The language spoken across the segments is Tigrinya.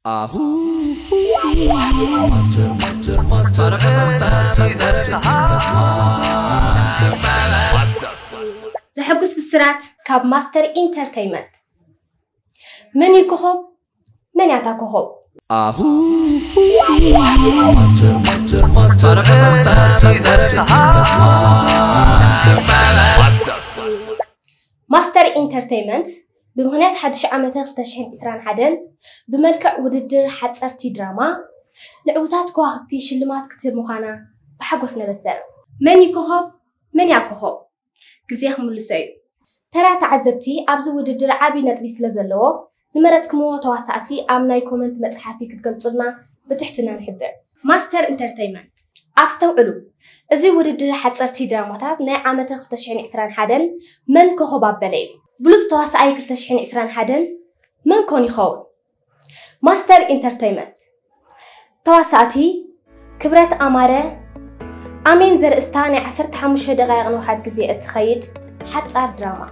ኣሁ ማስተር ማስተር ማስተር ዘሐጉስ ብስራት ካብ ማስተር ኢንተርተይመንት። መን እዩ ኮኾብ? መን ያታ ኮኾብ? ኣሁ ማስተር ማስተር ማስተር ማስተር ኢንተርተይመንት ብምኽንያት ሓድሽ ዓመተ ክልተ ሽሕን ዕስራን ሓደን ብመልክዕ ውድድር ሓጸርቲ ድራማ ንዕዉታት ከዋኽብቲ ሽልማት ክትህብ ምዃና ብሓጎስ ነበሰር። መን እዩ ኮኾብ? መን እያ ኮኾብ? ግዜ ክምልሶ እዩ። ተራ ተዓዘብቲ ኣብዚ ውድድር ዓቢ ነጥቢ ስለ ዘለዎ ዝመረጽክምዎ ተዋሳእቲ ኣብ ናይ ኮመንት መጽሓፊ ክትገልጹልና ብትሕትና ንሕብር። ማስተር ኢንተርተይመንት። ኣስተውዕሉ፣ እዚ ውድድር ሓጸርቲ ድራማታት ናይ ዓመተ ክልተ ሽሕን ዕስራን ሓደን መን ኮኾብ ኣበለ እዩ። ብሉጽ ተዋሳኣይ ክልተ ሽሕን ዕስራን ሓደን መን ኮን ይኸውን? ማስተር ኢንተርተይመንት። ተዋሳእቲ ክብረት ኣማረ። ኣሜን ዘርእስታ ናይ ዓሰርተ ሓሙሽተ ደቓይቕ ንውሓት ግዜ እትኸይድ ሓጻር ድራማ።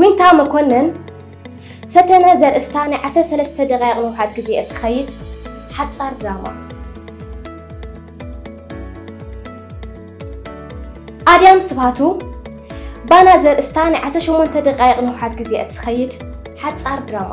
ዊንታ መኮነን። ፈተነ ዘርእስታ ናይ ዓሰርተ ሰለስተ ደቓይቕ ንውሓት ግዜ እትኸይድ ሓጻር ድራማ። ኣድያም ስብሃቱ። ባና ዘርእስታ ናይ ዓሰርተ ሸሞንተ ደቓይቕ ንውሓት ግዜ እትኸይድ ሓጻር ድራማ።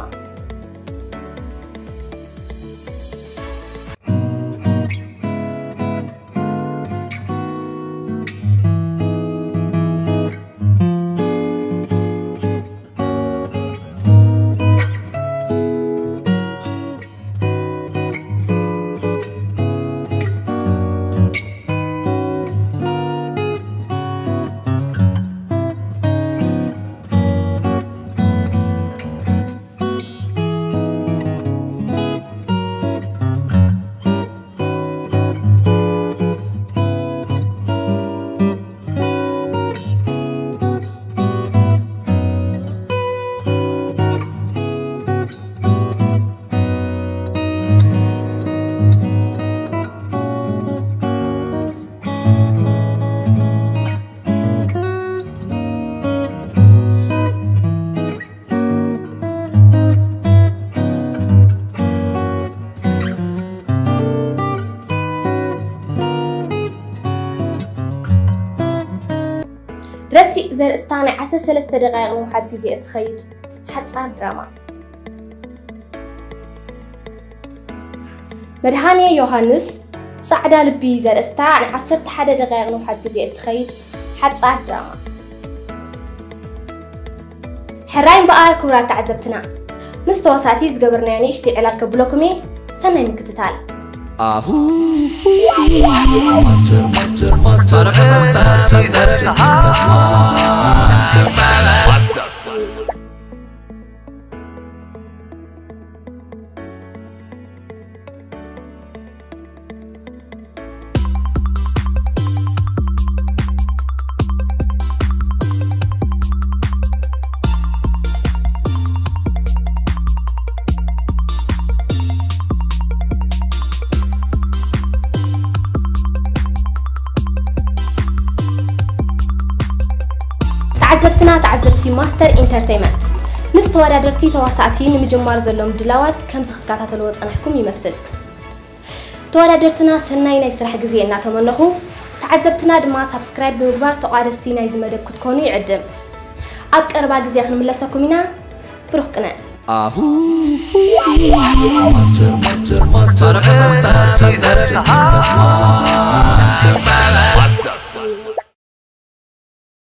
ረሲእ ዘርእስታ ናይ ዓሰርተ ሰለስተ ደቓይቕ ንውሓት ግዜ እትኸይድ ሓጻር ድራማ። መድሃኔ ዮሃንስ። ጻዕዳ ልቢ ዘርእስታ ናይ ዓሰርተ ሓደ ደቓይቕ ንውሓት ግዜ እትኸይድ ሓጻር ድራማ። ሕራይ እምበኣር ክቡራት ተዓዘብትና፣ ምስ ተዋሳእቲ ዝገበርናዮ ንእሽተይ ዕላል ከብለኩም እየ። ሰናይ ምክትታል። ኣሁ ማስተር ማስተር ማስተር ተዓዘብትና፣ ተዓዘብቲ ማስተር ኢንተርተይመንት፣ ምስ ተወዳደርቲ ተዋሳእቲ ንምጅማር ዘሎ ምድላዋት ከምዚ ክትከታተልዎ ጸናሕኩም ይመስል። ተወዳደርትና ሰናይ ናይ ስራሕ ግዜ እናተመነኹ፣ ተዓዘብትና ድማ ሳብስክራይብ ብምግባር ተቋደስቲ ናይዚ መደብ ክትኮኑ ይዕድም። ኣብ ቀረባ ግዜ ክንምለሰኩም ኢና። ብሩኽ ቅነ። ኣሁ ማስተር ማስተር ማስተር